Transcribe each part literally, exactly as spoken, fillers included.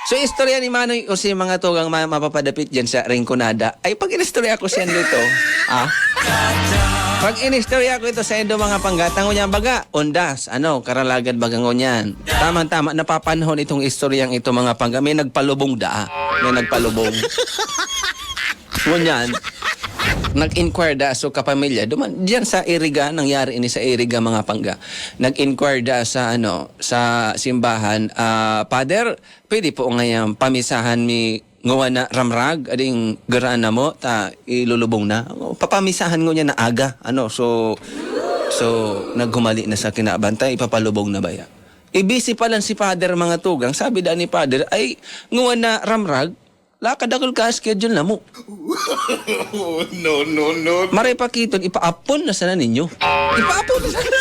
So, istorya ni Manoy Jose, mga tugang, ma-, mapapadapit dyan sa Rinconada. Ay, pag inistorya ko siya nito, ah? Pag inistorya ko ito sa indo, mga pangga, tango niya, baga, undas, ano, karalagad, baga, ngunyan. Tama-tama, napapanahon itong istoryang ito, mga pangga. May nagpalubong daa. May nagpalubong. Ngunyan, nag-inquire da so kapamilya. Duman, diyan sa Iriga, nangyari ini sa Iriga, mga pangga. Nag-inquire da sa, ano, sa simbahan, ah, "Father, pwede po ngayang pamisahan mi ngaway na ramrag, ading garaan na mo, ta ilulubong na." O, papamisahan ngunyan na aga, ano, so, so, naghumali na sa kinabantay, ipapalubong na baya. Ibisi pa lang si Father, mga tugang, sabi da ni Father, "Ay, ngaway na ramrag, lakad ako ka schedule na mo." No, no, no. Maray pakiton, ipaapon na sana ninyo. Ipaapon na sana.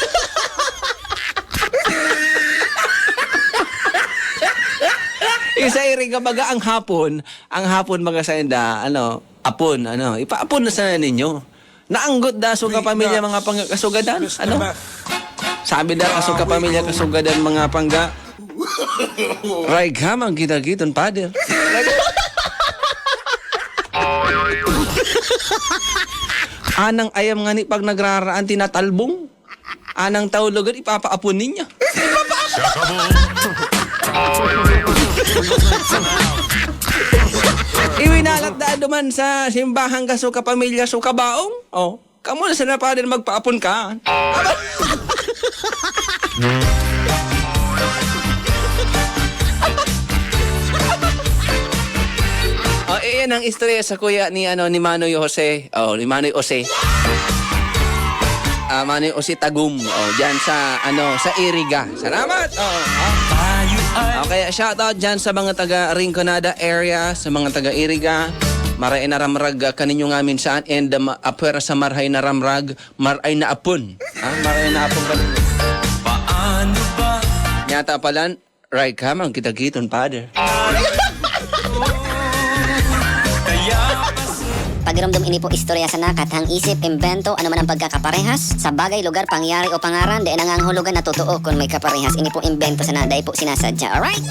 Isa iri, kumbaga, ang hapon, ang hapon, mga sainda, ano, apon, ano, ipaapon na sana ninyo. Naanggot da so kapamilya, mga pang-, kasugadan, ano? Sabi da, kaso kapamilya, kasugadan, mga pangga. Ray ka, magkita-kiton, Father. Anang ayam nga ni pag nagraraan, tinatalbong. Anang tawlogon, ipapaapon ninyo. Iwinalat da duman sa simbahan ka, so kapamilya, so kabaong. Oh, kamo na sana, Father, magpaapon ka. Oh, iyan ang istorya sa kuya ni, ano, ni Manoy Jose. Oh, ni Manoy Jose. Ah, Manoy Jose Tagum. Oh, diyan sa, ano, sa Iriga. Salamat. Oh, ah. Okay, shout out diyan sa mga taga Rinconada area, sa mga taga Iriga. Maray na ramrag, ah, kaninyo nga minsan, and, um, apwera sa marhay na ramrag, maray na apon. Ha? Maray na apon kaninyo. Paano ba? Nyata palan, Ray ka, magkita-kiton, Father. Kaya Pagiromdom, ini po istorya sana, kathang isip, imbento, ano man ang pagkakaparehas sa bagay, lugar, pangyayari o pangaran, dai nangangahulugan na totoo kun may kaparehas. Ini po imbento sana, dai po sinasadya. Alright?